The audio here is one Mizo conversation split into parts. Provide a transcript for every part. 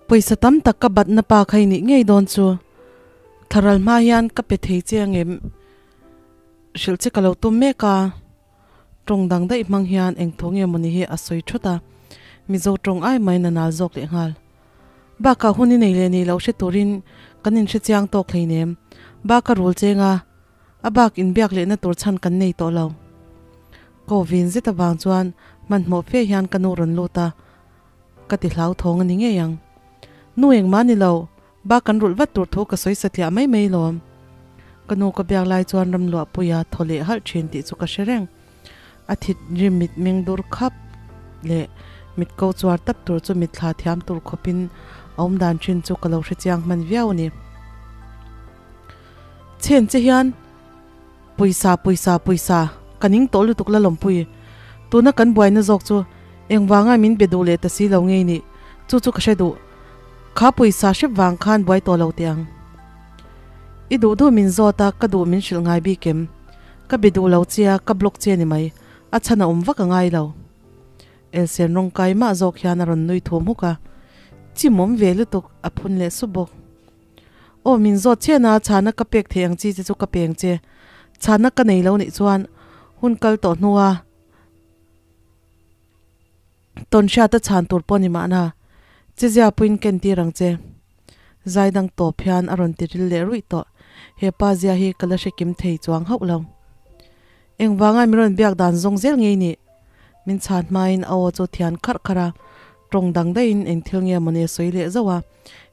Pawisa tam tak ka batna pa kha i nih ngei dawn chu. Thlaral hma hian ka pe thei che angem? Hrilh che ka lo tum mek a. Tawng dang daih hmang hian eng thu nge mawni hi a sawi thut a, Mizo tawng ai mai na nal zawk leh nghal. Bakah hun i nei leh nei loh hre turin kan inhre chiang tawk hleinem. Bak a rul cheng a, a bak inbiak lehna tur chhan kan nei tawh lo. Ko vin zet avang chuan hmanhmawh fe hian ka nu rawn lut a, ka ti hlauthawng a ni ngei ang. Nu engmah ni lo, bak kan rulh vat tur thu ka sawi satliah mai mai lawm. Ka nu ka biak lai chuan Ramluahpuia thaw leh halh thin tih chu ka hre reng. A thit rim mitmeng dur khap leh mit ko chuar tap tur chu mitthla thiam tur khawpin a awm dan thin chu ka lo hre chiang hman viau a ni. Chhen che hian pawisa pawisa pawisa ka ning tawh lutuk la lawmpui. Tuna kan buaina zawk chu engvanga min be duh leh ta si lo ngei nih chu chu ka hre duh. Kha pawisa hrep vang khan buai tawh lo teh ang. I duh duh min zawt a ka duh min hrilh ngai bik em? Ka be duh lo che a, ka block che ni mai. A chhan a awm vak a ngai lo. Elsen rawng kai mah zawk hian a rawn nui thum huk a. Chim awm ve lutuk, a phun leh sup bawk. Aw, min zawt chian a, chhana ka pek thei ang chi che chu ka peng che. Chhana ka nei lo nih chuan hun kal tawh hnua tawn hriat a chhan tur pawh ni mahna, chezia puiin kentir ang che. Zai dang tawp hian a rawn ti ril leh ruih tawh. He pa zia hi ka la hre kim thei chuang hauh lo. Engvanga mi rawn biak dan zawng zel ngei nih? Min chhan hmain a aw chu thian kharh kharh a, tawng dang daihin eng thil nge mawni a sawi leh zauh a.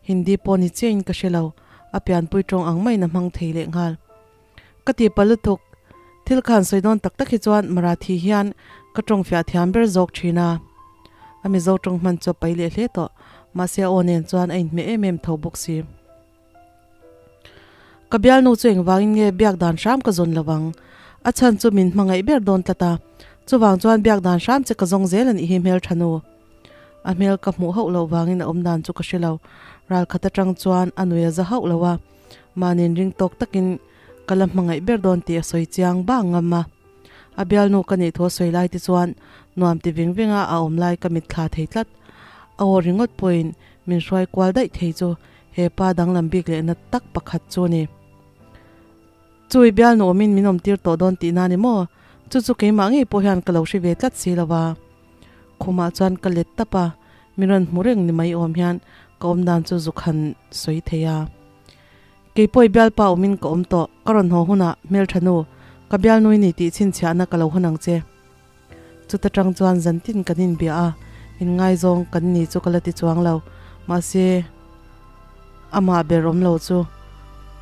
Hindi pawh ni chiahin ka hre lo, a pianpui tawng ang maiin a hmang thei leh nghal. Ka ti pa lutuk, thil khan sawi dawn tak tak hi chuan Marathi hian ka tawng fiah thiam ber zawk thin a. A Mizo tawng hman chu a pai leh hle tawh, mahse a aw nen chuan a inhmeh em em tho bawk si. Ka bialnu chu engvangin nge biak dan hram ka zawn lo ang? A chhan chu min hmangaih ber dawn tlat a, chuvang chuan biak dan hram che ka zawng zel a nih hi hmeltha nu. A hmel ka hmuh hauh loh vangin a awm dan chu ka hre lo, ral khat atang chuan a nui a za hauh lo a. Mahni'n ring tawk takin ka la hmangaih ber dawn tih a sawi chiang bang ngam a. A bialnu ka nih thu a sawi lai te chuan nuam ti veng veng a a awm lai ka mitthla thei tlat. A aw ringawt pawhin min hruai kual daih thei chu he pa danglam bik lehna tak pakhat chu a ni. Chui bialnu awmin min awm tir tawh dawn tihna ni maw? Chu chu keimah ngei pawh hian ka lo hre ve tlat si lo va. Khumah chuan ka let tap a, min rawn hmu reng ni mai awm hian ka awm dan chu zuk han sawi thei a. Kei pawh i bialpa awmin ka awm tawh, ka rawn haw hunah hmeltha nu, ka bialnu i ni tih chhinchhiahna ka lo hawn ang che. Chuta tang chuan zantin kan inbia a, inngaizawng kan ni chu ka la ti chuang lo, mahse amah ber awm lo chu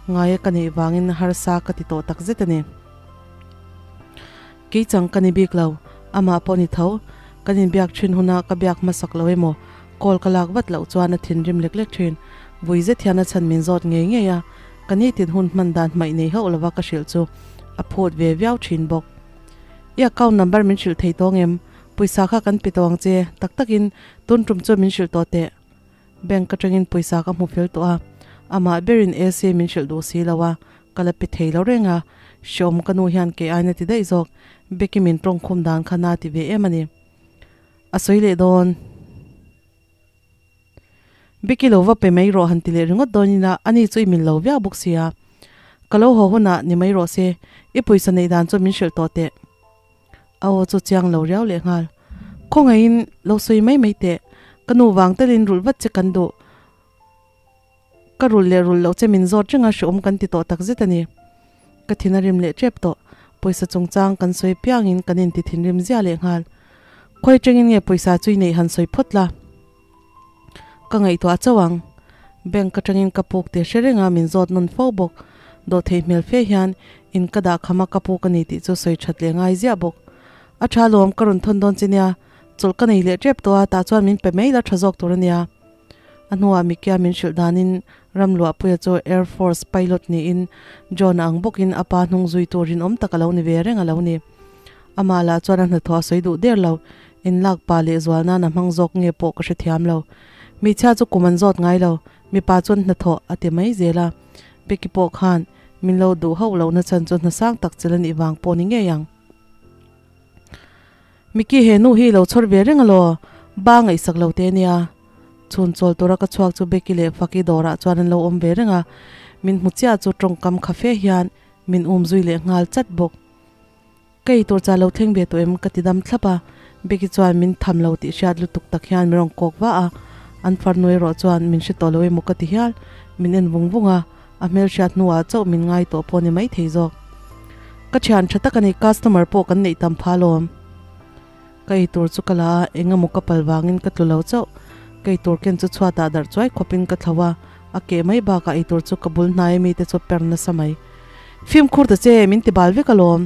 ngaia ka neih vangin harsa ka ti tawh takzet a ni. Kei chang ka ni bik lo, amah pawh ni tho, kan inbiak thin huna ka biak hmasak lo emaw call ka lak vat loh chuan a thinrim lek lek thin. Vui zet hian a chhan min zawt ngei ngei a, ka nitin hun hman dan hmaih nei hauh lova ka hrilh chu a phut ve viau thin bawk. I account number min hrilh thei tawng em? Pawisa kha kan pe tawh ang che, tak takin tun tum chuan min hrilh tawh teh. Bank atangin pawisa ka hmu fel tawh a, amah berin AC min hrilh duh si lo a, ka la pe thei lo reng a, hreawm ka nu hian kei aina ti daih zawk, Becky min tawngkhum dan kha na ti ve em a ni. A sawi leh dawn. Becky lo va pe mai rawh han ti leh ringawt dawn ila ani chu i mil lo viau bawk sia. Ka lo haw hunah ni mai rawh se, i pawisa neih dan chu min hrilh tawh teh. A aw chu chiang lo riau leh nghal. Khawngaihin lo sawi mai mai teh, ka nu vang telin rulh vat che kan duh. Ka rulh leh rulh loh che min zawt reng a hreawm kan ti tawh tak zet a ni. Ka thin a rim leh tep tawh. Pawisa chungchang kan sawi piangin kan inti thinrim zia leh nghal. Khawi tengin nge pawisa chu i neih han sawi phawt la? Ka ngaihtuah chauh ang. Bank atangin ka puk tih hre reng a min zawt nawn fo bawk. Dawhthei hmel fe hian in ka dah kham a ka puk a ni tih chu sawi that leh ngai ziah bawk. A tha lawm ka rawn thawn dawn che nia. Chawlh ka nei leh tep tawh a tah chuan min pe mai la tha zawk tur a nia. A hnuah Mikia min hrilh danin Ramluahpuia chu Air Force pilot niin John a ang bawkin a pa hnung zui tur rinawm tak a lo ni ve reng a lo ni. Amah lah chuan a hnathawh a sawi duh der lo, inlak pa leh zual nan a hmang zawk nge pawh ka hrethiam lo. Hmeichhia chu kum an zawt ngai lo, mipa chuan hnathawh a ti mai zel a. Becky pawh khan min lo duh hauh lohna chhan chu hna sang tak chil a nih vang pawh ni ngei ang. Mickey he nu hi lo chhawr ve reng alaw? Ba ngaihsak lo te nia. Chhun chawl tura ka chhuak chu Becky leh Faki dawrah chuan an lo awm ve reng a, min hmu chiah chu tawngkam kha fe hian min um zui leh nghal chat bawk. Ka ei tur cha lo thleng ve tawh em ka ti dam thlap a, Becky chuan min tham lo tih hriat lutuk tak hian min rawn kawk va a, an farnu erawh chuan min hre tawh lo emaw ka ti hial, min en vung vung a, a hmelhriat hnuah chauh min ngai tawh pawh ni maithei zawk. Ka thian tha tak a ni, customer pawh kan neih tam pha alawm. Ka ei tur chu ka la a, eng emaw ka pal vangin ka tlu lo chauh. Ka ei tur ken chu chhuatah darh chuai khawpin ka thlo a, a keh mai bakah ei tur chu ka bul hnai ami te chu per nasa mai. Fimkhur ta che, min ti bal vek alawm.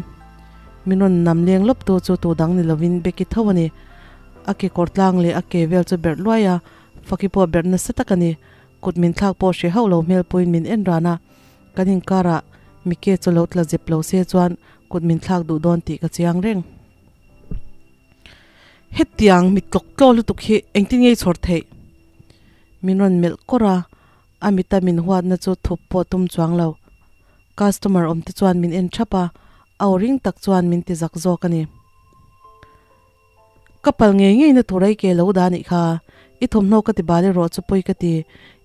Min rawn nam leng lawp tu chu tu dang ni lovin Becky tho a ni. A ke kawr tlang leh a ke vel chu berh luai a, Faki pawh berh nasa tak a ni. Kut min thlak pawh hre hauh lo hmel puiin min en ran a, kan inkarah Mike chu lo tla zep lo se chuan kut min thlak duh dawn tih ka chiang reng. Hetiang mit tlawk tlaw lutuk hi engtin nge i chhawr theih? Min rawn melh kawr a, a mita min huatna chu thup pawh tum chuang lo. Customer awm te chuan min en thap a, aw ring tak chuan min ti zak zawk a ni. Ka pal ngei ngei na tur a i ke lo dah nih kha, i thawmhnaw ka ti bal erawh chu pawi ka ti,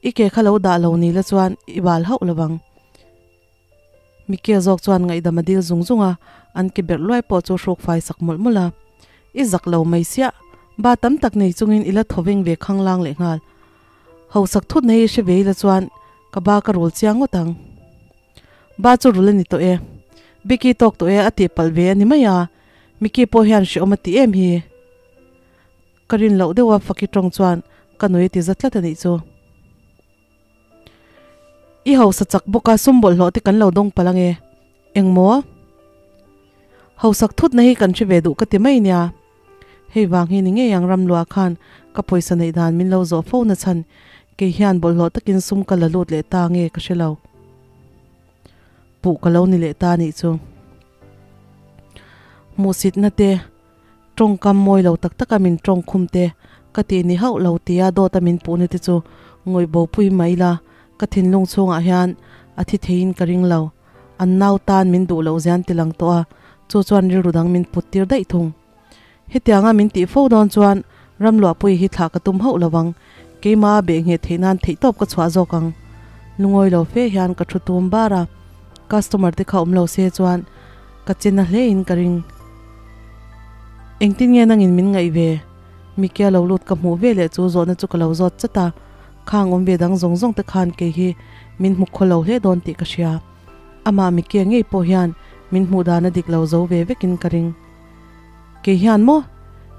i ke kha lo dah lo ni la chuan i bal hauh lo vang. Mikia zawk chuan ngaihdam a dil zung zung a, an ke berh luai pawh chu hruk fai sak mawlh mawlh a. I zak lo mai siah, ba tam tak nei chungin i la thaw veng ve khang lang leh nghal. Hausak thut nei i hre ve ila chuan ka ba ka rul chiang ngawt ang. Ba chu rul a ni tawh e. Biki tawk tawh e a tih palh ve a ni mai a, Miki pawh hian hrehawm a ti em hi. Ka rin loh deuha Faki tawng chuan ka nui a ti za tlat a nih chu. I hausa chak bawk a, sum bawlhhlawh te kan lo dawng palh ange. Engmaw? Hausak thutna hi kan hre ve duh ka ti mai nia. Hei vang hi ni ngei ang Ramlua khan ka pawisa neih dan min lo zawh fo na chhan kei hian bawlhhlawh takin sum ka la lut leh ta nge ka hre lo. Puh ka lo ni leh ta nih chu. Hmuhsitna te. Tawngkam mawi lo tak taka min tawng khum te ka tih ni hauh lo tia dawta min puhna te chu ngawih bo pui mai la, ka thinlung chhungah hian a thi theiin ka ring lo. An nau tan min duh loh zian ti lang tawh a, chu chuan rilru dang min put tir daih thung. Hetianga min tih fo dawn chuan Ramluahpuii hi thlah ka tum hauh lo vang, keimah a beh ngheh theih nan theihtawp ka chhuah zawk ang. Lungawi lo fe hian ka thu tum bar a, customer te kha awm lo se chuan ka che na hle in ka ring. Engtin nge nangin min ngaih ve? Mikia lo lut ka hmuh ve leh chu zawhna chu ka lo zawt chat a, khang awm ve dang zawng zawng te khan kei hi min hmu khaw lo hle dawn tih ka hria. Amah Mikia ngei pawh hian min hmuh dan a dik lo zo ve vekin ka ring. Kei hian maw?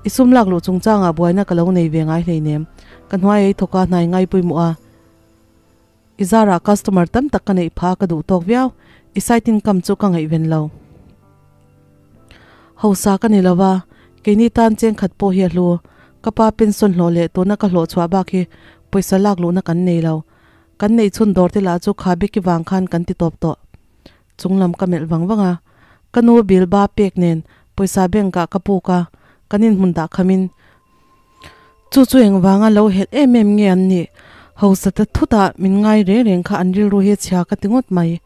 I sum lak luh chungchangah buaina ka lo nei ve ngai hleinem. Ka hnuai ei thawk a, hnai ngai pawimawh a. I zarah customer tam tak ka neih pha ka duh tawk viau, i side income chu ka ngaihven lo. Hausa ka ni lo va, keini tan cheng khat pawh hi a hlu. Ka pa pension hlawh leh tuna ka hlawh chhuah bak hi pawisa lak luhna kan nei lo. Kan neih chhun dawr te lah chu kha beki vang khan kan ti tawp tawh. Chunglam ka melh vang vang a, ka nu bill ba pek nen pawisa bank ah ka puk a, kan inhmun dah khamin Chu chu engvanga lo helh em em nge an nih? Hausa ta thutah min ngai reng reng kha an rilru hi a chhia ka ti ngawt mai.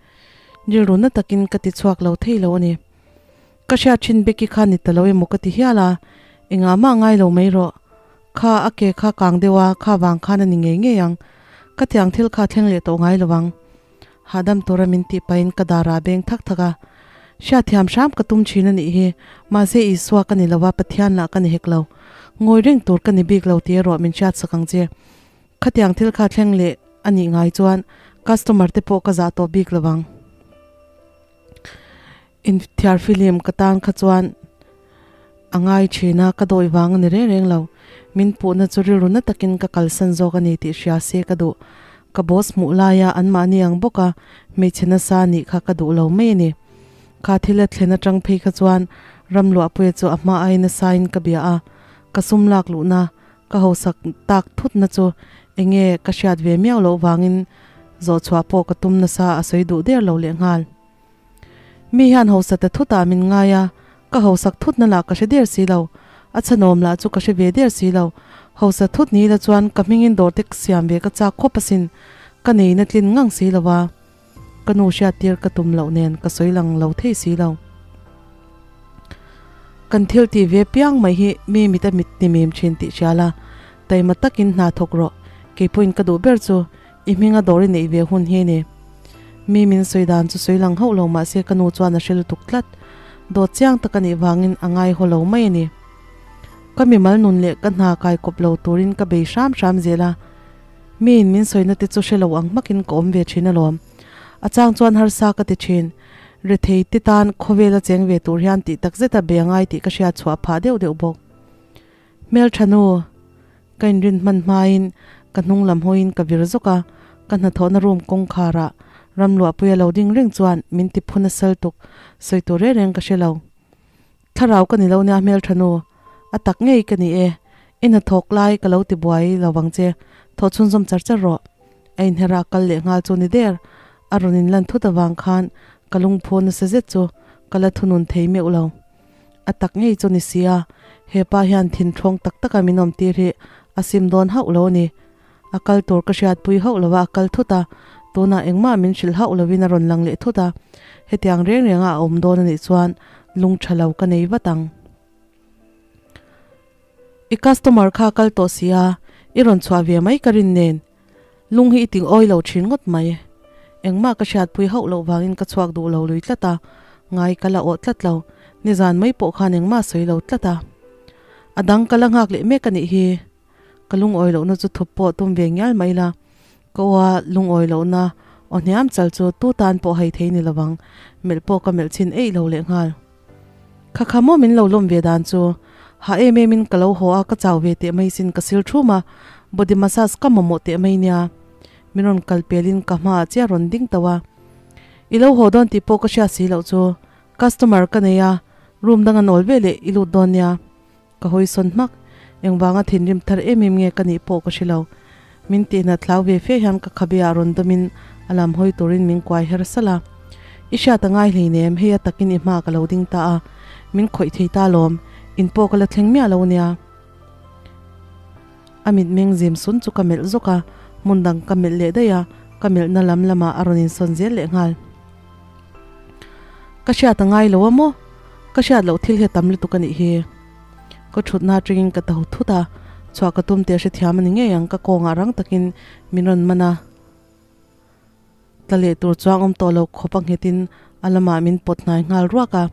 Rilru na takin ka ti chhuak lo thei lo a ni. Ka hriat thin Becky kha ni ta lo emaw ka ti hial a, engah mah ngai lo mai rawh. Kha a ke kha kang deuh a, kha vang khan a ni ngei ngei ang. Ka tiang thil kha thleng leh tawh ngai lo ang. Hahdam tura min tih pahin ka darah beng thak thak a, Hriatthiam hram ka tum thin a nih hi, mahse Isua ka ni lo a, Pathian lah ka ni hek lo. Ngawi reng tur ka ni bik lo tih erawh min hriatsak ang che. Khatiang thil kha thleng leh a nih ngai chuan customer te pawh ka zah tawh bik lo ang. Inthiar film ka tan kha chuan a ngai thin a, ka dawi vang a ni reng reng lo. Min puhna chu rilru na takin ka kalsan zawk a ni tih hria se ka duh. Ka boss hmuh laia anmahni ang bawka hmeichhe nasa nih kha ka duh lo mai a ni. Kha thil a thlen atang phei kha chuan Ramluahpuia chu a hma ai nasain ka bia a, ka sum lak luhna ka hausak tak thutna chu enge ka hriat ve miau loh vangin zawh chhuah pawh ka tum nasa a sawi duh der lo lehnghal. Mi hian hausa ta thutah min ngai a, ka hausak thutna lah ka hre der si lo, a chhanawm lah chu ka hre ve der si lo. Hausa thut ni ila chuan ka hmingin dawr te siam ve ka chak khawp asin, ka neina tlin ngang si lo a. Ka nu hriattir ka tum loh nen ka sawi lang lo thei si lo. Kan thil tih ve piang mai hi mi mit a mit ni mim thin tih hria la, taima takin hna thawk rawh. Keipawhin ka duh ber chu i hminga dawr i neih ve hun hi a ni. Mi min sawi dan chu sawi lang hauh lo mah se ka nu chuan a hre lutuk tlat. Dawt chiang tak a nih vangin a ngai haw lo mai a ni. Ka mimal nun leh ka hna kai kawp lo turin ka bei hram hram zel a. Miin min sawina te chu hre lo ang hmakin ka awm ve thin alawm. A chang chuan harsa ka ti thin. Rethei te tan khawvela cheng ve tur hian tih tak zeta be angai tih ka hriat chhuah phah deuh deuh bawk. Hmeltha nu, ka inrin hman hmain ka hnung lam hawiin ka vir zawk a, ka hnathawhna room kawngkharah ramluahpui a lo ding reng chuan min ti phu nasal tuk, sawi tur reng reng ka hre lo. Thlarau ka ni lo nia hmeltha nu, a tak ngei ka ni e, i hnathawk lai ka lo ti buai lo vang che, thaw chhunzawm char char rawh. A inhera kal leh nghal chu ni der, a rawn inlan thut avang khan ka lungphu nasa zet chu ka la thunun thei meuh lo. A tak ngei chu ni sia, hepa hian thinthawng tak taka min awm tir hi a sim dawn hauh lo a ni. A kal tur ka hriatpui hauh lo a, a kal thut a, tunah engmah min hrilh hauh lovin a rawn lang leh thut a, hetiang reng renga a awm dawn a nih chuan lung tha lo ka nei vat ang. I customer kha a kal tawh si a, i rawn chhuah ve mai ka rin nen, lung hi i ting awi lo thin ngawt mai. Engmah ka hriatpui hauh loh vangin ka chhuak duh lo lui tlat a, ngai ka la awh tlat lo, nizan mai pawh khan engmah sawi lo tlat a. A dang ka la nghak leh mek a nih hi. Ka lungawi lohna chu thup pawh tum ve ngial mai la, ka aw a lungawi lohna aw hniam chal chu tu tan pawh hai thei ni lovang, melh pawh ka melh chhin eih lo leh nghal. Kha kha maw min lo lawm ve dan chu, hah em em in ka lo haw a ka chau ve teh mai sin ka sil thum a, body massage ka mamawh teh mai nia. Min rawn kal pel in ka hmaah chiah rawn ding tauh a, I lo haw dawn tih pawh ka hriat si loh chu, customer ka nei a, room dang an awl ve leh i lut dawn nia. Ka hawi sawn hmak. Engvanga thinrim thar em em nge ka nih pawh ka hre lo. Min tihna thlau ve fe hian ka khabe ah rawn dawmin a lam hawi turin min kuai her salh a. I hriat a ngai hleinem, hei a takin i hma ka lo ding ta a. Min khawih thei ta lawm, in pawh ka la thleng miah lo nia. A mitmeng zim sun chu ka melh zawk a, hmun dang ka melh leh daih a, ka melhna lam lamah a rawn insawn zel leh nghal. Ka hriat a ngai lo a maw? Ka hriat loh thil hi a tam lutuk a nih hi. Ka thutna atangin ka tho thut a, chhuah ka tum tih a hrethiam a ni ngei ang, ka kawngah rang takin min rawn man a. Tla leh tur chuang awm tawh lo khawp a nghetin a lamah min pawt hnai nghal ruak a.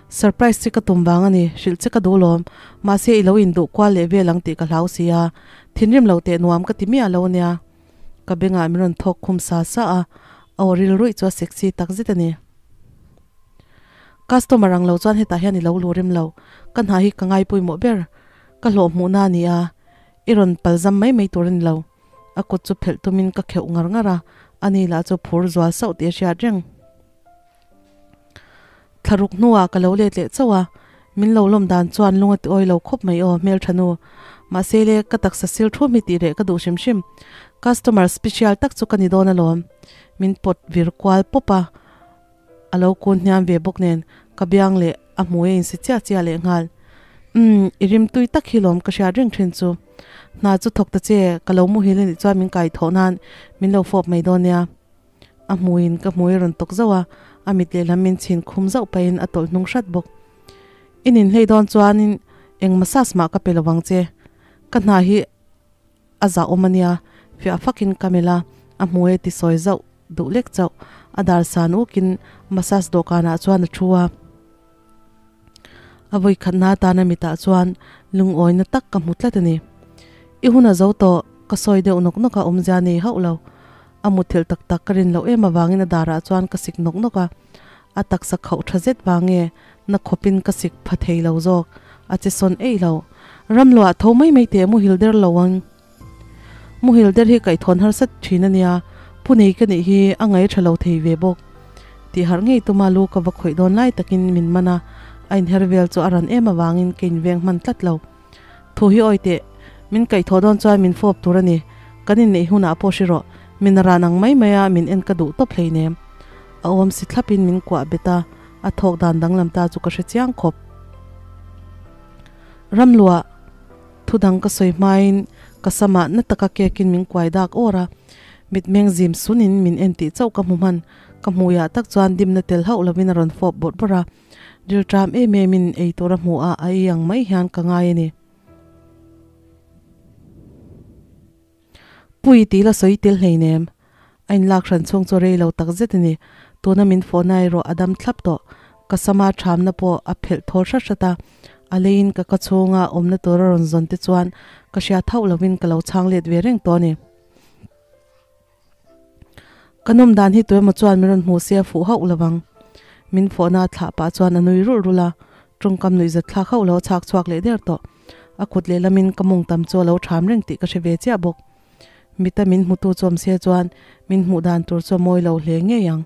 Surprise che ka tum vang a ni, hrilh che ka duh lawm, mahse i lo induh kual leh vel ang tih ka hlau si a, thinrim lo teh nuam ka ti miah lo a nia. Ka bengah min rawn thawk khum sa sa a, a aw ril ruih chu a sexy tak zet a ni. Customer ang lo chuan hetah hian i lo lu rem lo, ka hna hi ka ngai pawimawh ber, ka hlawh hmuhna a ni a, i rawn palzam mai mai tur a ni lo. A kut chu phelh tumin ka kheuh ngar ngar a, ani lah chu phur zual sauh tih a hriat reng. Thlaruk hnuah ka lo let leh chauh a, min lo lawm dan chuan lung a ti awi lo khawp mai aw hmeltha nu. Mahse le, ka taksa sil thu mi tih reh ka duh hrim hrim. Customer special tak chu ka ni dawn alawm. Min pawt vir kual pawp a, a lo kun hniam ve bawk nen ka biang leh a hmui a insi chiah chiah leh nghal. Umm, i rim tui tak hi lawm ka hriat reng thin chu. Hna chu thawk ta che, ka lo muhil a nih chuan min kai thawh nan min lo fawp mai dawn nia. A hmuiin ka hmui a rawn tawk zauh a, a mit lehlam min chhin khum zauh pahin a tawlh hnung hrat bawk. I ninhlei dawn chuanin eng massage mah ka pe lo vang che. Ka hna hi a zah awm a nia, fiah fakin ka melh a, a hmui a ti sawi zauh duh lek chauh. A dar san ukin massage dawhkanah chuan a thu a. A vawi khatna atana mitah chuan lungawina tak ka hmu tlat a ni. I hun a zo tawh, ka sawi deuh nawk nawk a, awmzia nei hauh lo. A mutthilh tak tak ka rin loh em avangin a darah chuan ka sik nawk nawk a, a taksa khauh tha zet vang nge na khawpin ka sik pha thei lo zawk, a che sawn eih lo. Ramluah tho mai mai teh muhil der lo ang. Muhil der hi kaihthawhn harsat thin a nia, pu nei ka nih hi a ngaih tha lo thei ve bawk. Tih harh ngei tuma lu ka va khawih dawn lai takin min man a, a inher vel chu a ran em avangin ka inveng hman tlat lo. Thu hi awi teh, min kaihthawh dawn chuan min fawp tur a ni, kan inneih hunah pawh hre rawh, min ran ang mai maia min en ka duh tawp hleinem. A awm si thlapin min kuah bet a, a thawk dan danglam ta chu ka hre chiang khawp. Ramluah, thu dang ka sawi hmain ka samah na taka kekin min kuai dak awr a, mitmeng zim sunin min en tih chauh ka hmu hman, ka hmuiah tak chuan dimna tel hauh lovin a rawn fawp bawrh bawrh a. Rilṭam em em in ei tur a hmu a, a ei ang mai hian ka ngai a ni. Pui tih la sawi tel hleinem. A inlak hran chhung chu rei lo tak zet a ni. Tuna min fawhna erawh a dam thlap tawh. Ka sama thamna pawh a phelh thawl hrat hrat a, a leiin ka ka chhunga awmna tur a rawn zawn te chuan ka hriat hauh lovin ka lo chhang let ve reng tawh a ni. Ka nawm dan hi tuemaw chuan min rawn hmuh se a fuh hauh lovang. Min fawhna a thlah pah chuan a nui rulh rulh a, tawngkam nuihzat thlak hauh lo a chhak chhuak leh der tawh. A kut lehlamin ka mawng tam chu a lo tham reng tih ka hre ve chiah bawk. Mita min hmutu chawm se chuan min hmuh dan tur chu a mawi lo hle ngei ang.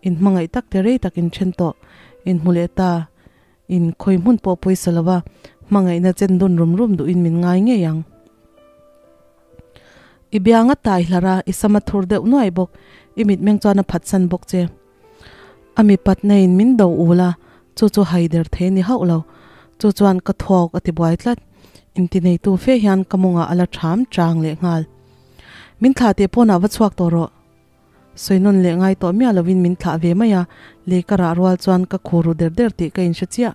In hmangaih tak te rei tak in then tawh. In hmu leh ta. In khawi hmun pawh pawisa lo va, hmangaihna chen dun rum rum duhin min ngai ngei ang. I biang a tai hlar a, i sam a thur deuh nuai bawk. I mitmeng chuan a phatsan bawk che. A mipatna in min do ul a, chu chu haider thei a ni hauh lo. Chu chuan ka thawk a ti buai tlat. Intineitu fe hian ka mawngah a la ṭham chang leh nghal. Min thlah teh pawnah va chhuak tawh rawh. Sawi nawn leh ngai tawh miah lovin min thlah ve mai a, lei ka rah rual chuan ka khu ru der der tih ka inhre chiah.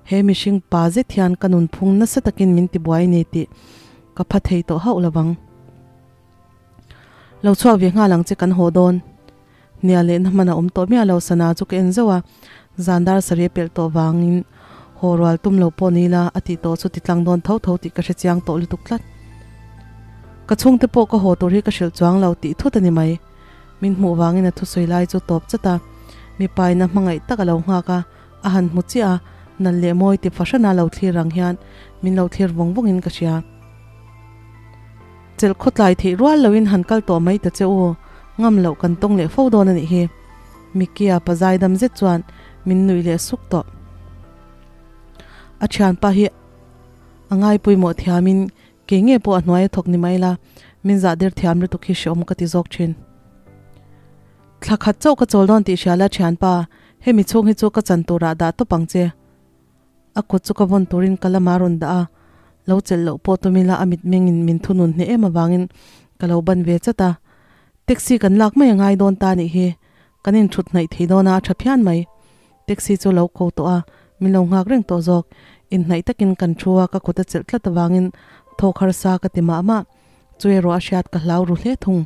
He mihring pa zet hian ka nunphung nasa takin min tibuai ni tih ka pha thei tawh hauh lovang. Lo chhuak ve nghal ang che kan haw dawn. Hnia lehna hman a awm tawh miah lo sana chu ka en zauh a, zan dar sarih a pelh tawh vangin haw rual tum lo pawh ni ila a tih tawh chu ti tlang dawn tho tho tih ka hre chiang tawh lutuk tlat. Ka chhungte pawh ka haw tur hi ka hrilh chuang lo tih thut a ni mai. Min hmuh vangin a thusawi lai chu tawp chat a, mipa in a hmangaih tak a lo nghak a, a han hmu chiah a, nalh leh mawi ti fahrana lo thlir ang hian min lo thlir vawng vawngin ka hria. Chelh khawtlai theih rual loin han kal tawh mai ta che u, ngam loh kan tawng leh fo dawn a nih hi. Mickey-a pa zaidam zet chuan min nuih leh suk tawh. A thianpa hi a ngaipawimawh thiamin kei nge pawh a hnuai a thawk ni mai la, min zah der thiam lutuk hi hreawm ka ti zawk thin. Thla khat chauh ka chawl dawn tih hria la thianpa, hemi chhung hi chu ka chan turah dah tawp ang che. A kut chu ka vawn turin ka lamah a rawn dah a, lo chelh loh pawh tum ila a mitmengin min thunun hneh em avangin ka lo ban ve chat a. Taxi kan lak mai a ngai dawn ta nih hi, kan inthut hnaih thei dawn a, a tha phian mai. Taxi chu lo ko tawh a, min lo nghak reng tawh zawk. Inhnaih takin kan thu a, ka kut a chelh tlat avangin thawk harsa ka ti mah mah. Chu erawh a hriat ka hlau ru hle thung.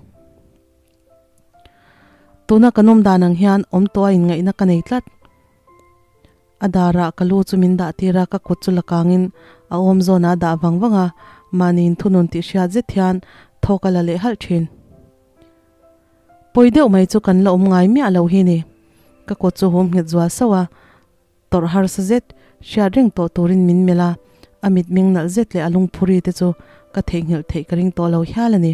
Tuna kan awm dan ang hian awm tawh a inngaihna ka nei tlat. A darah ka lu chu min dah tir a, ka kut chu la kangin a awm zawnah a dah vang vang a, mahni inthunun tih hriat zet hian thawk a la leh halh thin. Pawi deuh mai chu kan la awm ngai miah lo hi ni. Ka kut chu hum nghet zual sauh a, tawrh harsa zet hriat reng tawh turin min melh a, a mitmeng nalh zet leh a lungphuri te chu ka theihnghilh theih ka ring tawh lo hial a ni.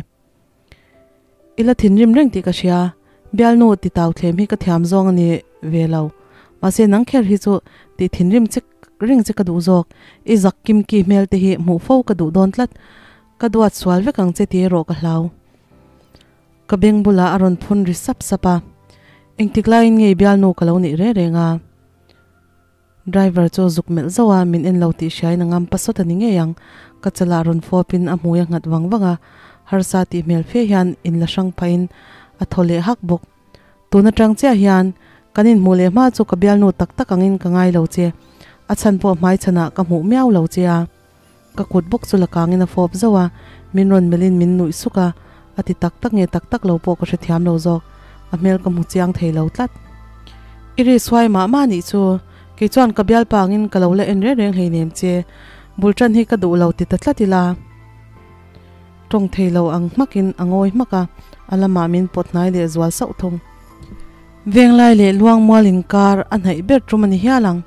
I la thinrim reng tih ka hria, bialnu ti tau thlem hi ka thiam zawng a ni ve lo. Mahse nang kher hi chu tih thinrim che reng che ka duh zawk, i zak kim ki hmel te hi hmuh fo ka duh dawn tlat. Ka duat sual vek ang che ti erawh ka hlau. Ka beng bulah a rawn phun ri sap sap a, engtik laiin nge i bialnu ka lo nih reng reng a? Driver chu zuk melh zauh a, min en lo tih hriain a ngam pasawt a ni ngei ang. Ka chalah rawn fawpin a hmui a nghat vang vang a, harsa tih hmel fe hian in la hrang phahin a thaw leh hak bawk. Tun atang chiah hian kan inhmuh leh hma chu ka bialnu tak tak angin ka ngai lo che, a chhan pawh hmaichhanah ka hmuh miau lo che a. Ka kut bawk chu la kangin a fawp zauh a, min rawn melhin min nuih suk a, a ti tak tak nge tak tak lo pawh ka hrethiam lo zawk, a hmel ka hmu chiang thei lo tlat. I ri suai mah mah nih chu, kei chuan ka bialpa angin ka lo la en reng reng hleinem che, bul tan hi ka duh lo ti ta tlat ila. Tawng thei lo ang hmakin a ngawi hmak a, a lamah min pawt hnai leh zual sauh thung. Venglai leh Luangmual inkar a hnaih ber tum a ni hial ang,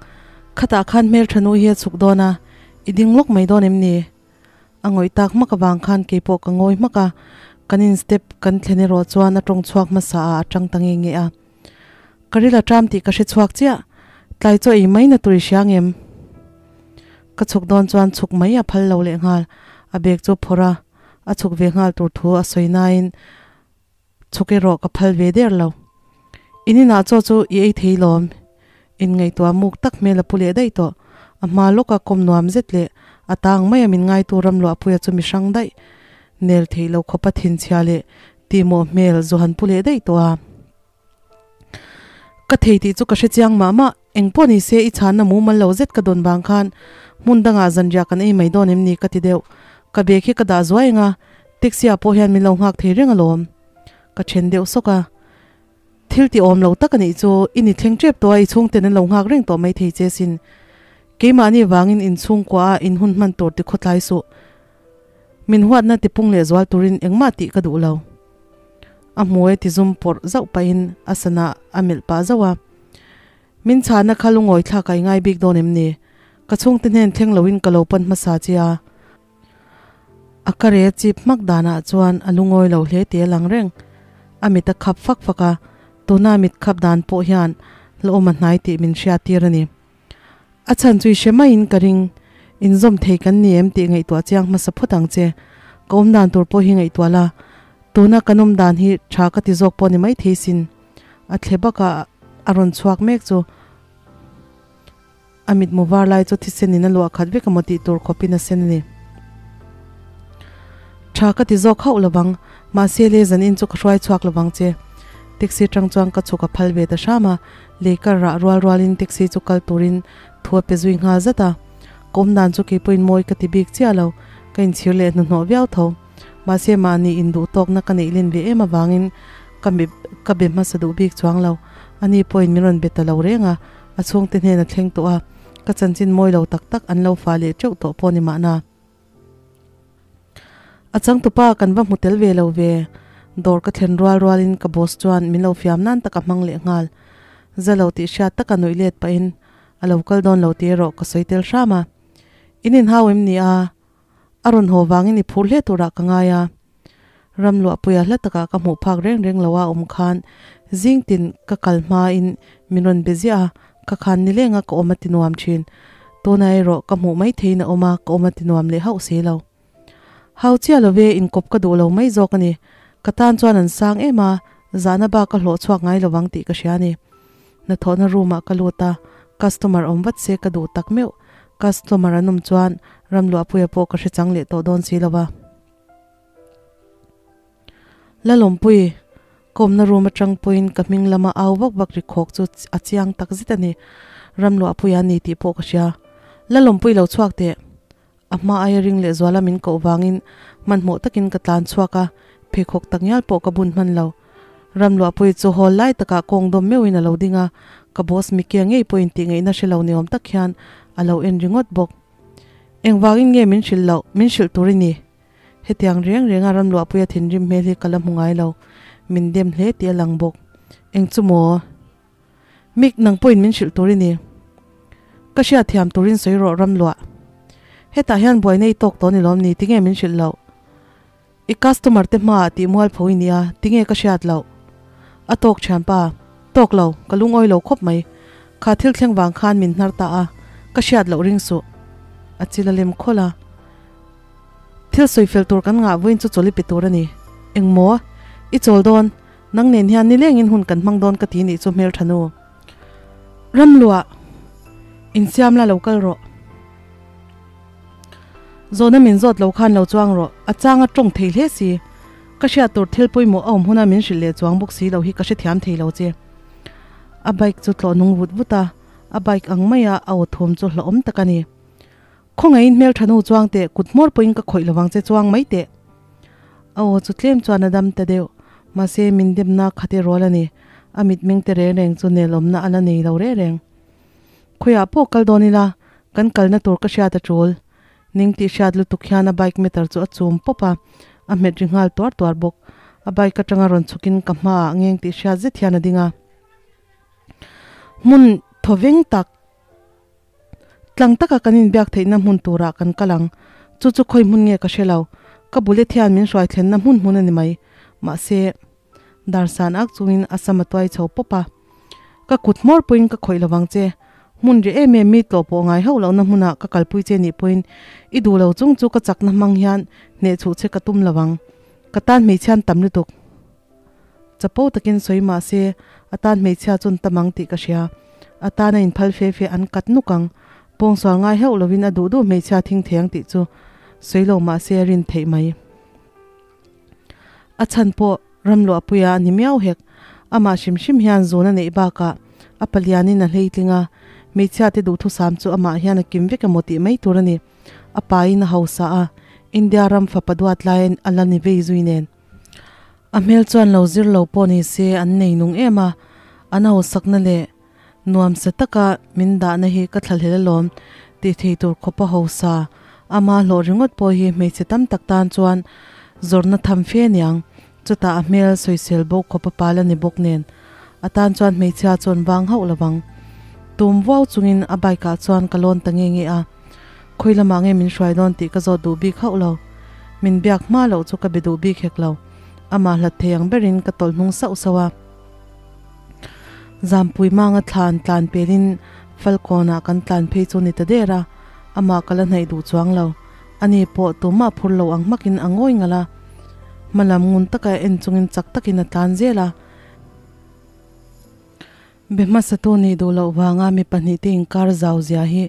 khatah khan hmeltha nu hi a chhuk dawn a, I ding lawk mai dawn em ni? A ngawih tak hmak avang khan keipawh ka ngawi hmak a, kan in step kan thlen erawh chuan a tawng chhuak hmasa ah a tang ta nge nge a. Ka ril a ṭam tih ka hre chhuak chiah, tlai chaw ei mai na tur i hria ngem? Ka chhuk dawn chuan chhuk mai a phal lo leh nghal, a bag chu phawrh a, a chhuk ve nghal tur thu a sawi nain Chhuk erawh ka phal ve der lo. In inah chaw chu i ei thei lawm. In ngaihtuah muk tak hmel a pu leh daih tawh. A hma lawka kawm nuam zet leh a tang mai a min ngaitu ram luahpuia chu mi hrang daih. Nel theih lo khawpa thinchhia leh tihmawh hmel zu han pu leh daih tawh a. Ka thei tih chu ka hre chiang mah mah. Eng pawh ni se i chhanna mumal lo zet ka dawn vang khan hmun dangah zanriah kan ei mai dawn em ni ka ti deuh. Ka bag hi ka dah zuai ang a. Taxi ah pawh hian min lo nghak thei reng alawm. Ka then deuh sawk a. Thil ti awm lo tak a nih chu, i ni thleng tep tawh a, i chhungten an lo nghak reng tawh mai thei che sin. Keimahni vangin in chhungkua a in hun hman tur ti khawtlai suh. Min huatna ti pung leh zual turin engmah tih ka duh lo. A hmuai ti zum pawrh zauh pahin a sana a melh pah zauh a. Min chhahna kha lungawi thlak a i ngai bik dawn em ni? Ka chhungte hnen thleng loin ka lo pan hmasa che a. A ka re chip hmak danah chuan a lungawi lo hle tih a lang reng. A mit a khap fak fak a, tuna a mit khap dan pawh hian hlauhawm a hnai tih min hriattir a ni. A chhan chu i hre maiin ka ring. Inzawm thei kan ni em tih ngaihtuah chiang hmasa phawt ang che. Ka awm dan tur pawh hi ngaihtuah la, tuna kan awm dan hi tha ka ti zawk pawh ni maithei sin. A thle bakah a rawn chhuak mek chu. A mitmu var lai chu thisen in a luah khat vek emaw tih tur khawpin a sen a ni. Tha ka ti zawk hauh lovang, mahse le zan in chu ka hruai chhuak lovang che. Taxi tang chuan ka chhuk a phal ve ta hram a, lei kar rah rual rualin taxi chu kal turin thu a pe zui nghal zat a. Ka awm dan chu keipawhin mawi ka ti bik chiah lo, ka inchhir leh hnuhnawh viau tho. Mahse mahni induh tawkna ka neih len ve em avangin ka ka be hmasa duh bik chuang lo. Ani pawhin min rawn be ta lo reng a, A chhungte hnen a thleng tawh a, ka chanchin mawi lo tak tak an lo fah leh teuh tawh pawh ni mahna. A changtupa kan va hmu tel ve lo ve. Dawr ka thlen rual rualin ka boss chuan min lo fiam nan tak a hmang leh nghal. Za lo tih hriat taka nuih let pahin a lo kal dawn lo tih erawh ka sawi tel hram a. In inhau em ni a? A rawn haw vangin i phur hle turah ka ngai a. Ram luahpuia hla takah ka hmuh phak reng reng lo a awm khan zing tin ka kal hmain min rawn be ziah a, ka khan ni lenga ka awm a ti nuam thin. Tuna erawh ka hmuh mai theiin a awm a, ka awm a ti nuam leh hauh si lo. Hau chiah lo ve, inkawp ka duh lo mai zawk a ni. Ka tan chuan an sang em a, zahna bak ka hlawh chhuak ngai lovang tih ka hria a ni. Hnathawhna room ah ka lut a, customer awm vat se ka duh tak meuh. Customer an awm chuan Ramluahpuia pawh ka hre chang leh tawh dawn si lo va. Lalawmpui, ka awmna room atang pawhin ka hming lama au vak vak ri khawk chu a chiang tak zet a ni. Ramluahpuia a ni tih pawh ka hria. Lalawmpui lo chhuak teh. A hma aia ring leh zuala min koh vangin hmanhmawh takin ka tlan chhuak a, pheikhawk tak ngial pawh ka bun hman lo. Ramluahpui chu hall lai takah kawng dawm meuhin a lo ding a, ka boss Mickey-a ngei pawhin tih ngaihna hre lo ni awm tak hian a lo en ringawt bawk. Engvangin nge min hrilh loh, min hrilh tur i ni? Hetiang reng renga Ramluahpuia thinrim hmel hi ka la hmu ngai lo, min dem hle tih a lang bawk. Eng chu maw? Mick, nang pawhin min hrilh tur i ni. Ka hriat thiam turin sawi rawh Ramluah. Hetah hian buaina i tawk tawh ni lawm ni, tinge min hrilh loh? I customer te hmaah tih mualpho i nia, tinge ka hriat loh? A tawk thianpa, Tawk lo, ka lungawi lo khawp mai. Kha thil thleng vang khan min hnar ta a, ka hriat loh ring suh. A chil a lem khawlh a. Thil sawi fel tur kan ngah vawiin chu chawl i pe tur a ni. Engmaw? I chawl dawn? Nang nen hian nilengin hun kan hmang dawn ka ti nih chu hmeltha nu. Ramluah, insiam la lo kal rawh. Zawhna min zawt lo khan lo chuang rawh, a chang a tawng thei hle si. Ka hriat tur thil pawimawh a awm huna min hrilh leh chuang bawk si lo hi ka hrethiam thei lo che. A bike chu tlawh nung vut vut a, a bike ang maia a aw thawm chu hlauhawm tak a ni. Khawngaihin hmeltha nu chuang teh, kut hmawr pawhin ka khawih lovang che chuang mai teh. A aw chu tlem chuan a dam ta deuh, mahse min demna khat i rual a ni. A mitmeng te reng reng chu nelawmna a la nei lo reng reng. Khawiah pawh kal dawn ila, kan kalna tur ka hriat a tul. Ning tih hriat lutuk hian a bike meter chu a chum pawp a, a hmet ri nghal tuar tuar bawk. A bike atanga rawn chhukin ka hmaah ngeng tih hriat zet hian a ding a. Hmun thawveng tak. Tlang taka kan inbiak theihna hmun turah kan kal ang. Chu chu khawi hmun nge ka hre lo. Ka bullet hian min hruai thlenna hmun hmun a ni mai. Mahse, darsan ak chungin a sam a tuai chho pawp a. Ka kut hmawr pawhin ka khawih lovang che. Hmun ri em em mi tlawh pawh ngai hauh lohna hmunah ka kalpui che nih pawhin i duh lo chung chu ka chakna hmang hian hnehchhuh che ka tum lovang. Ka tan hmeichhian tam lutuk. Chapo takin sawi mah se, a tan hmeichhia chun tam ang tih ka hria. A tan a inphal fe fe an kat nuk ang. Pawngsual ngai heuh lovin a duh duh hmeichhia thing thei ang tih chu sawi lo mah se a rin theih mai. A chhan pawh Ramluahpuia a ni miau hek. Amah hrim hrim hian zun a neih bakah a palianin a hleitling a, hmeichhia te duhthusam chu amah hian a kim vek emaw tih mai tur a ni. A pain a hausa a. India ram fapa duat laiin a la ni vei zui nen. A hmel chuan lo zir lo pawh ni se an nei nung em a, an hausakna leh nuamsa taka min dahna hi ka thlahlel alawm tih thei tur khawpa hausa ama hlawh ringawt pawh hi hmeichhe tam tak tan chuan zawrhna tham fe aniang. Chutah a hmel sawisel bo khawpa pal a ni bawk nen a tan chuan hmeichhia chuan vang hauh lovang. Tum vuau chungin a bike ah chuan ka lawn ta nge nge a. Khawi lamah nge min hruai dawn tih ka zawt duh bik hauh lo. Min biak hma loh chu ka be duh bik hek lo. Amah hlat thei ang berin ka tawlh hnung sauh sauh a. Zampui manga thlan tlan pelin Falkawnah kan tlan phei chu ni ta der a, amah ka la hnaih duh chuang lo. Ani pawh tumah phur lo ang hmakin a ngawi ngalh a. Hmalam ngun taka en chungin chak takin a tlan zel a. Be hmasatu nih duh loh vanga mi pahnihte inkar zau zia hi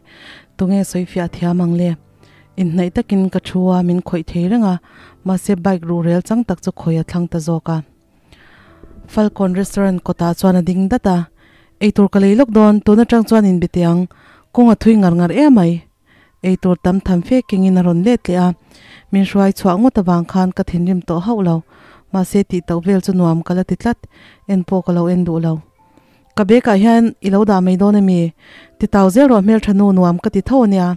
tunge sawifiah thiam ang le? Inhnaih takin ka thu a, min khawih thei reng a, mahse bike ruhrel chang tak chu khawi a thlang ta zawk a. Falkawn restaurant kawtah chuan a ding dat a, Eitur ka lei lawk dawn, tun atang chuan inbe teh ang, kawng a thui ngar ngar em mai. Eitur tam tham fe kengin a rawn let leh a, min hruai chhuah ngawt avang khan ka thinrim tawh hauh lo. Mahse tih tauh vel chu nuam ka la ti tlat, en pawh ka lo en duh lo. Ka bag ah hian i lo dah mai dawn ami? Ti tau zel rawh hmeltha nu nuam ka ti tho ania.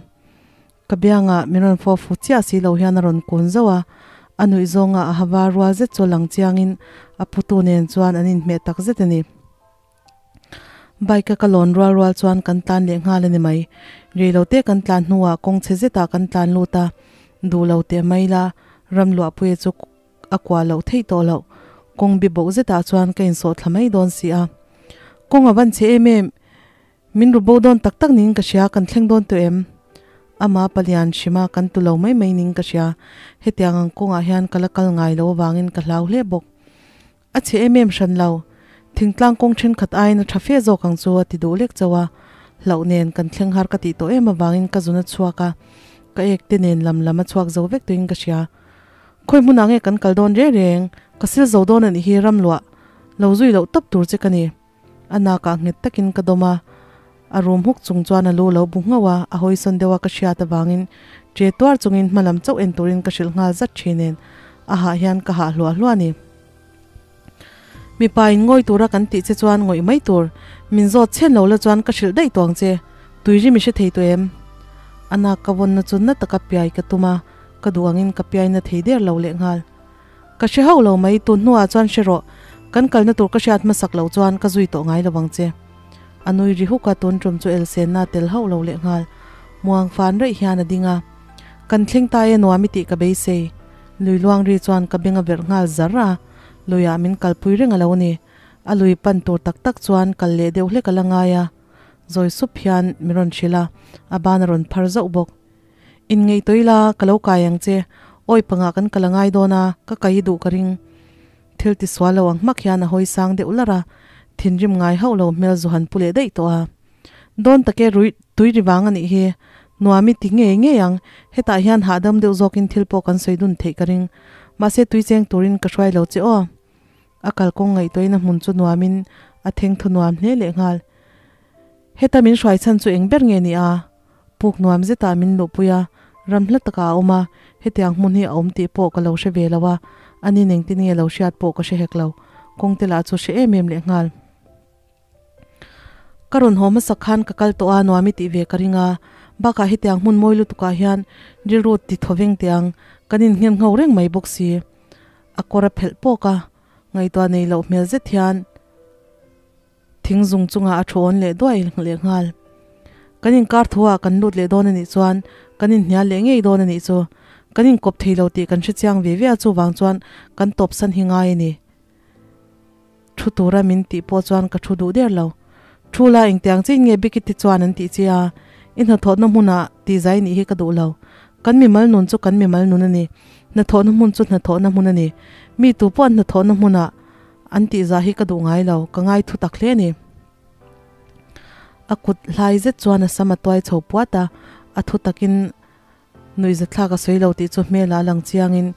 Ka biangah min rawn fawh fu chiah si lo hian a rawn kun zauh a, a nuih zawnga a ha var rual zet chu lang chiangin a putu nen chuan an inhmeh tak zet a ni. Bike a ka lawn rual rual chuan kan tlan leh nghal a ni mai. Rei lo te kan tlan hnuah kawng chhe zetah kan tlan lut a, duh lo teh mai la, ram luahpuia chu a kuah loh theih tawh loh. Kawng bi boh zetah chuan ka insawh thla mai dawn si a. Kawng a van chhe em em, min ru bo dawn tak tak niin ka hria, kan thleng dawn tawh em? Ama palian hrima kan tu lo mai mai niin ka hria. Hetiang ang kawngah hian ka la kal ngai lo avangin ka hlau hle bawk. A chhe em em hran lo. Thingtlang kawng thenkhat aiin a tha fe zawk ang chu a ti duh lek chauh a. Hlauh nen kan thleng har ka tih tawh em avangin ka zun a chhuak a, ka ek te nen lam lam a chhuak zo vek tuin ka hria. Khawi hmunah nge kan kal dawn reng reng, ka sil zo dawn a nih hi ramluah lo zui loh tawp tur che ka ni. A nakah nghet takin ka dawm a, a rum huk chung chuan a lu lo bu nghauh a, a hawisawn deuh a ka hriat avangin ṭe tuar chungin hmalam chauh en turin ka hrilh nghal zat ṭhin nen a hah hian ka hah hluah hluah a ni. Mipa in ngawi tura kan tih che chuan ngawih mai tur, min zawt chhen lo la chuan ka hrilh daih tawng che, tui ri mi hre thei tawh em? A nak ka vawnna chu na taka piai ka tum a, ka duh angin ka piaina thei der lo lehnghal. Ka hre hauh lo mai, tun hnuah chuan hre rawh, kan kalna tur ka hriat hmasak loh chuan ka zui tawh ngai lo ang che. A nui ri huk a, tun tum chu elsenna tel hauh lo lehnghal. Muang fan raih hian a ding a, Kan thleng ta e nuam i tih ka beisei. Lui luang ri chuan ka beng a verh nghal zar a, luiah min kalpui reng a lo ni. A lui pan tur tak tak chuan kal leh deuh hlek a la ngai a, zawi sup hian min rawn hrilh a, a ban a rawn phar zauh bawk. Inngeih tawh ila, ka lo kai ang che. Awi pangah kan kal a ngai dawn a, ka kai duh ka ring. Thil ti sual lo ang hmak hian a hawi sang deuh larh a, thinrim ngai hauh lo hmel zu han pu leh daih tawh a. Dawn take rui tui ri vang a nih hi. Nuam i ti ngei ngei ang, hetah hian hahdam deuh zawkin thil pawh kan sawi dun theih ka ring. Mahse tui cheng turin ka hruai lo che aw. A kalkawng ngaihtuahina hmun chu nuamin a theng thu nuam hle lehnghal. Heta min hruai chhan chu eng ber nge ni a? Puk nuam zetah min luhpui a, ram hla takah a awm a, hetiang hmun hi a awm tih pawh ka lo hre ve lo a, ani nengtin nge lo hriat pawh ka hre hek lo, kawngte lah chu hre em em lehnghal. Ka rawn haw hmasak khan ka kal tawh a, nuam i tih ve ka ring a, bakah hetiang hmun mawi lutukah hian rilru ti thaw veng teh ang, kan innghen ngho reng mai bawk si. A kawr a phelh pawk a, ngaihtuah nei loh hmel zet hian. Thing zung chungah a thu awn leh duai leh nghal. Kan inkar thu ah kan lut leh dawn a nih chuan kan inhnial leh ngei dawn a nih chu. Kan inkawp thei lo tih kan hre chiang ve ve a chuvang chuan kan tawp san hi ngai a ni. Thu tura min tih pawh chuan ka thu duh der lo. Thu la engtiang chiin nge Bikiti chuan an tih chi a, i hnathawhna hmunah tih zai nih hi ka duh lo. Kan mimal nun chu kan mimal nun a ni. Hnathawhna hmun chu hnathawhna hmun a ni. Mi tu pawh an hnathawhna hmunah An tih zah hi ka duh ngai lo, ka ngai thu tak hle a ni. A kut hlai zet chuan a sam a tuai chho puat a, a thu takin nuihzathlak a sawi lo tih chu hmelah a lang chiangin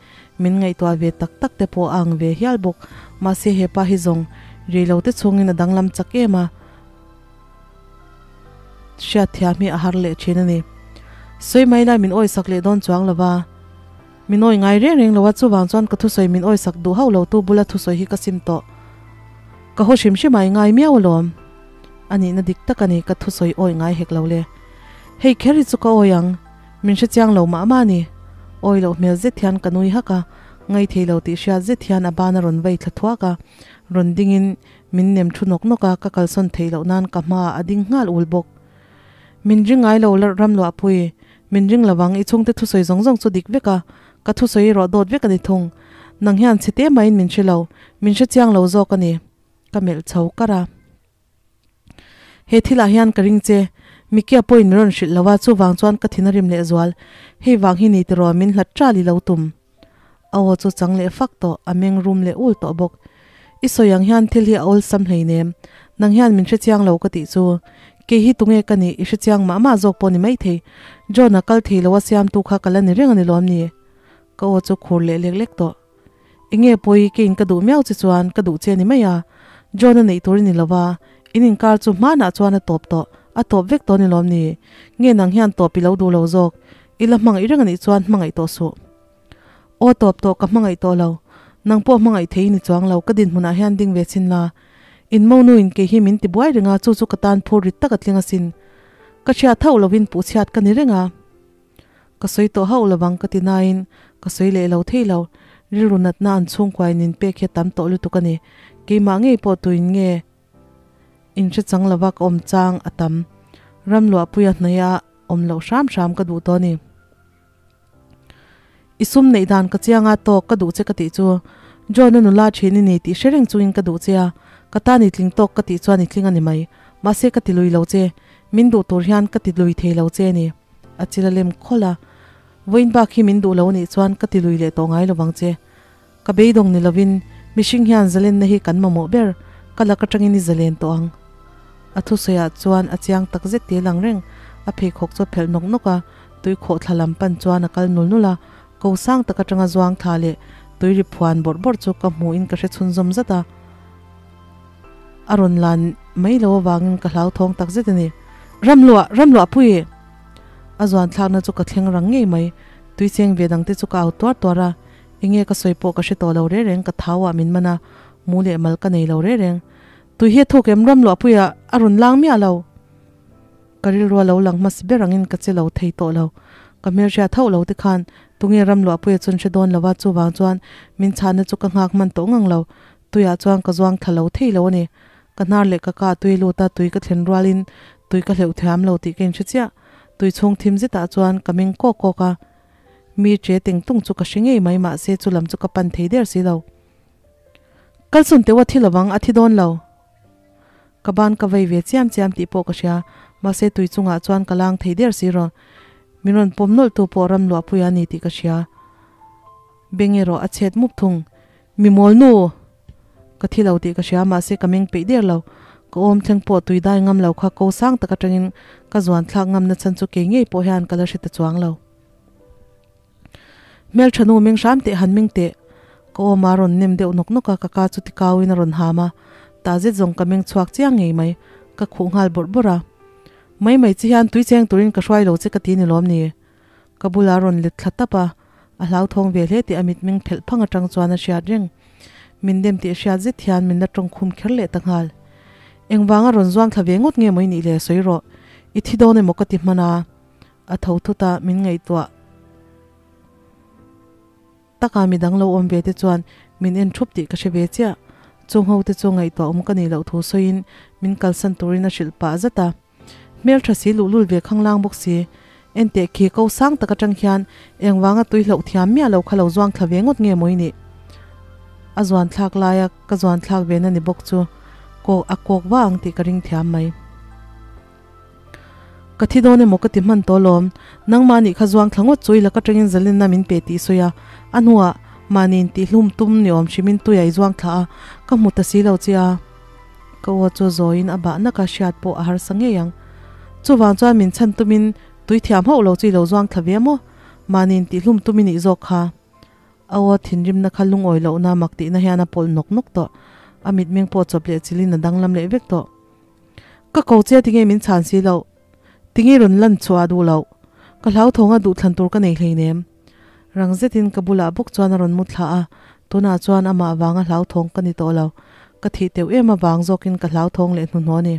min ngaihtuah ve tak tak te pawh a ang ve hial bawk. Mahse hepa hi zawng rei lo te chhungin a danglam chak em a, hriatthiam hi a har leh thin a ni. Sawi mai lai min awisak leh dawn chuang lo va. Min awi ngai reng reng lo a, chuvang chuan ka thusawi min awi sak duh hauh lo tu bula thusawi hi ka sim tawh. Ka haw hrim hrim a i ngai miau alawm. A nihna dik tak a ni, ka thusawi awi ngai hek lo le. Hei kher hi chu ka awi ang, min hre chiang lo mah mah a ni. Awi loh hmel zet hian ka nui hak a, ngaithei lo tih hriat zet hian a ban a rawn vei thla thuak a, rawn dingin min nem thu nawk nawk a, ka kalsawn theih loh nan ka hmaah a ding nghal ul bawk. Min ring ngai lo Ramluahpui, min ring lo ang, i chhungte thusawi zawng zawng chu dik vek a, ka thusawi erawh dawt vek a ni thung. Nang hian chhe te mahin min hre lo, min hre chiang lo zawk a ni. Ka melh chho kar a. He thilah hian ka ring che, Mikia pawhin min rawn hrilh lo a, chuvang chuan ka thin a rim lehzual. Hei vang hi ni tiraw min hlat ṭal i lo tum. A aw chu chang leh fak tawh, a meng rum leh ul tawh bawk. I sawi ang hian thil hi a awlsam hleinem, nang hian min hrechiang lo ka tih chu. Kei hi tunge ka nih i hrechiang mah mah zawk pawh ni maithei. John-a kal thei lo a siamtu kha ka la ni reng a ni lawm ni? Ka aw chu khur leh lek lek tawh. Enge pawi keiin ka duh miau che chuan ka duh che a ni mai a, John-a neih tur i ni lo va, in inkar chu hmanah chuan a tawp tawh, a tawp vek tawh a ni lawm ni? Nge nang hian tawp i lo duh lo zawk? I la hmangaih reng a nih chuan hmangaih tawh suh. Aw tawp tawh ka hmangaih tawh lo. Nang pawh hmangaih thei i ni chuang lo, ka dinhmunah hian ding ve chhin la. In monu in kei hi min ti buai reng a, chu chu ka tan phur rit tak a tling asin. Ka hriat hauh lovin puhchhiat ka ni reng a. Ka sawi tawh hauh lovang ka ti nain ka sawi leh lo thei lo. Rilru natna an chhungkuain min pek hi a tam tawh lutuk a ni. Keimah ngei pawh tuin nge inhre chang lova ka awm chang a tam. Ramluahpuia hnaia awm loh hram hram ka duh tawh a ni. I sum neih dan ka chiang a tawk ka duh che ka tih chu John-a nula thin i ni tih hre reng chungin ka duh che a, ka tan i tling tawk ka tih chuan i tling a ni mai. Mahse ka ti lui lo che, min duh tur hian ka ti lui thei lo che a ni. A chil a lem khawlh a, Vawiin bak hi min duh lo a nih chuan ka ti lui leh tawh ngai lo vang che. Ka beidawng ni lovin mihring hian zalenna hi kan mamawh ber, ka lak atangin i zalen tawh ang. A thusawiah chuan a chiang tak zet te lang reng, a pheikhawk chu a phelh nawk nawk a, tui khawh thla lam pan chuan a kal nul nul a, ko sang tak atanga zuang thla leh tui ri phuan bawrh bawrh chu ka hmuhin ka hre chhunzawm zat a, a rawn lan mai lo avangin ka hlauthawng tak zet a ni. Ramluah! Ramluah pui! A zuan thlakna chu ka thleng rang ngei mai, tui cheng ve dangte chu ka au tuar tuar a, Enge ka sawi pawh ka hre tawh lo reng reng, ka thau ah min man a, mu leh mal ka nei lo reng reng. Tui hi a thuk em ram luahpui ah a rawn lang miah lo. Ka rilru a lo lang hmasa ber angin ka che lo thei tawh lo. Ka hmelhriat hauh lo te khan tunge ram luahpui a chun hre dawn lo a, chuvang chuan min chhanna chu ka nghak hman tawh ngang lo. Tuiah chuan ka zuang thla lo thei lo a ni. Ka hnar leh ka ka tui lut a, tui ka thlen rualin tui ka hleuh thiam lo tih ka inhre chiah. Tui chhung thim zetah chuan ka meng kawk kawk a. Mi che teng tung chu ka hre ngei mai mahse chu lam chu ka pan thei der si lo. Kalsawn teuh a thi lovang a thi dawn lo. Ka ban ka vei ve chiam chiam tih pawh ka hria mahse tui chungah chuan ka lang thei der si rawh. Min rawn pawm nawlh tu pawh ram luahpui a ni tih ka hria. Beng erawh a chhet mup thung. Mi mawl nu! Ka thi lo tih ka hria mahse ka meng peih der lo. Ka awm thleng pawh tui dai ngam lo kha ko sang tak atangin ka zuan thlak ngam na chhan chu kei ngei pawh hian ka la hre ta chuang lo. Hmeltha nu meng hram teh han meng teh. Ka awm a rawn nem deuh nawk nawk a, ka ka chu ti kau in a rawn ham a. Tah zet zawng ka meng chhuak chiang ngei mai. Ka khuh nghal bawrh bawrh a. Mai mai chi hian tui cheng turin ka hruai lo che ka ti ni lawm ni? Ka bulah a rawn let thla tap a, a hlauthawng ve hle tih a mitmeng phelh phang atang chuan a hriat reng. Min dem tih hriat zet hian min la tawng khum kher leh ta nghal. Engvanga rawn zuang thla ve ngawt nge maw i nih le sawi rawh, i thi dawn emaw ka ti hman a. A tho thut a, min ngaihtuah taka midang lo awm ve te chuan min en thup tih ka hre ve chiah. Chung ho te chu ngaihtuah awm ka nih loh thu sawiin min kalsan turin a hrilh pah zat a. Hmel tha si luhlul ve khanglang bawk si. Enteh khi ko sang tak atang hian engvanga tui hloh thiam miah lo kha lo zuang thla ve ngawt nge maw i nih? A zuan thlak laia ka zuan thlak ve na ni bawk chu kawk a kawk va ang tih ka ring thiam mai. Ka thi dawn emaw ka ti hman tawh lawm. Nangmah nih kha zuang thla ngawt chu i laka tangin zalenna min pe tih sawi a. A hnuah mahni intihlum tum ni awm hrimin tuia i zuang thla a, ka hmu ta si lo che a. Ka aw chu zawiin a bah naka hriat pawh a harsa ngei ang. Chuvang chuan min chhan tumin tui thiam hauh lo chu i lo zuang thla ve maw? Mahni intihlum tum i nih zawk kha. A aw thinrimna kha lungawi lohna mak tihna hian a pawlh nawk nawk tawh. A mitmeng pawh chawp leh chilhin a danglam leh vek tawh. Ka ko che tinge min chhan si loh? Tinge rawn lan chhuah duh loh? Ka hlauthawng a duhthlan tur ka nei hleinem. Rang zetin ka bulah bawk chuan a rawn mu thla a, tunah chuan amah vanga hlauthawng ka ni tawh lo. Ka thih teuh em avang zawkin ka hlauthawng leh hnuhnawh a ni.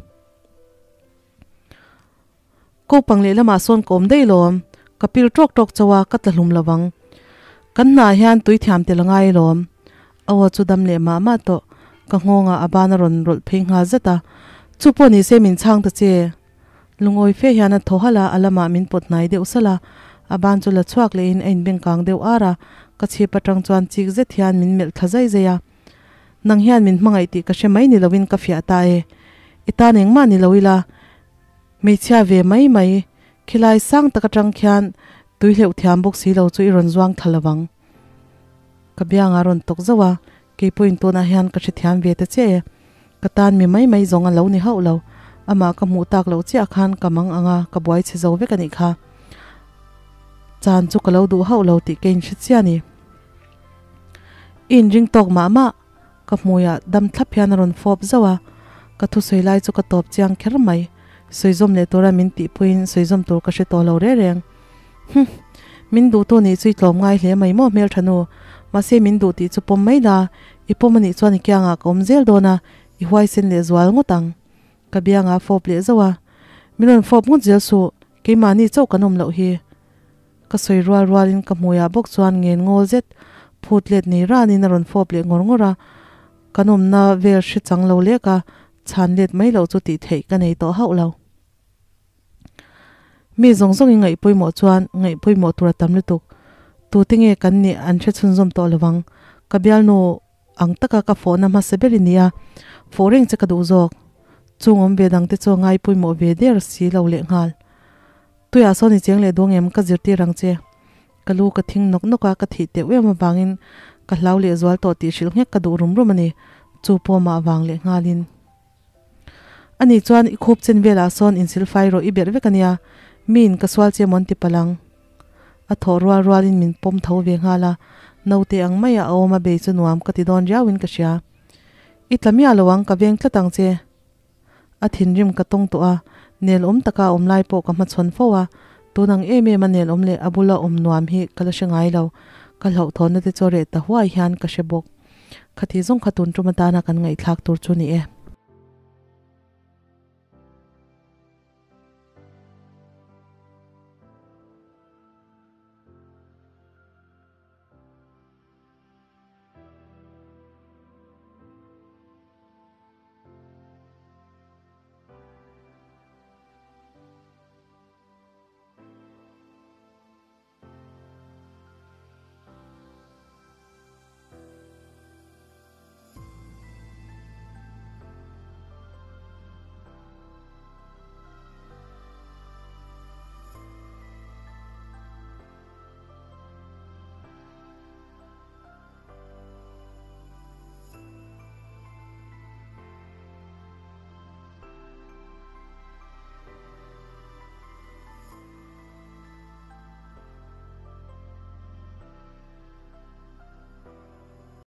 Ko pang lehlamah sawn ka awm daih lawm, ka pil tawk tawk chauh a, ka tla hlum lo vang. Kan hnah hian tui thiam tel a ngai lawm. A aw chu dam leh mah mah tawh, ka nghawngah a ban a rawn rawlh phei nghal zet a. Chu pawh ni se min chhang ta che. Lungawi fe hian a thaw halh a, a lamah min pawt hnai deuh salh a. A ban chu la chhuak lehin a inbengkang deuh ar a, ka chhip atang chuan chik zet hian min melh thla zai zai a. Nang hian min hmangaih tih ka hre mai ni loin ka fiah ta e. I tan engmah ni lo ila. Hmeichhia ve mai mai, khilai sang tak atang khian tui hleuh thiam bawk si lo chu i rawn zuang thla lovang. Ka biangah rawn tawk zauh a, kei pawhin tunah hian ka hrethiam ve ta chiah e. Ka tan mi mai mai zawng a lo ni hauh lo. Amah ka hmuh tak loh chiah khan ka mang ang a, ka buai chhe zo vek a nih kha. Chan chu ka lo duh hauh lo tih ka inhre chiah a ni. I inring tawk mah mah. Ka hmuiah dam thlap hian a rawn fawp zauh a, ka thusawi lai chu ka tawp chiang kher mai. Sawizawm leh tura min tih pawhin sawizawm tur ka hre tawh lo reng reng. Hum! Min duhtu nih chu i tlawm ngai hle mai maw hmeltha nu? Mahse min duh tih chu pawm mai la, i pawm anih chuan i kiangah ka awm zel dawn a, i huaisen leh zual ngawt ang. Ka biangah fawp leh zauh a, Min rawn fawp ngawt zel suh, keimahni chauh kan awm loh hi. Ka sawi rual rualin ka hmuiah bawk chuan ngen ngawl zet phut let nei ranin a rawn fawp leh ngawr ngawr a, kan awmna vel hre chang lo lek a, chhan let mai loh chu tih theih ka nei tawh hauh lo. Mi zawng zawngin ngaih pawimawh chuan ngaih pawimawh tur a tam lutuk. Tute nge kan nih an hre chhunzawm tawh lovang. Ka bialnu Ang taka ka fawhna hmasa ber i ni a, fawh reng che ka duh zawk. Chung awm ve dangte chu a ngai pawimawh ve der si lo leh nghal. Tuiah sawn i cheng leh duang em ka zirtir ang che. Ka lu ka thing nawk nawk a, ka thih teuh em avangin ka hlau leh zual tawh tih hrilh nghek ka duh rum rum a ni. Chu pawh mah vang leh nghalin. Ani chuan i khup chen velah sawn insilfai rawh i berh vek a nia, miin ka sual che mawn ti palh ang. A thawh rual rualin min pawm tho ve nghal a, naute ang maia a awm a bei chu nuam ka ti dawn riauin ka hria. I tla miah lo ang, ka veng tlat ang che. A thinrim ka tawng tawh a, nel awm taka a awm lai pawh ka hmachhawn fo a, tun ang em em a nel awm leh a bula awm nuam hi ka la hre ngai lo, ka hlauhthawnna te chu reh ta huai hian ka hre bawk. Khati zawng kha tun tum atana kan ngaihthlak tur chu ni e.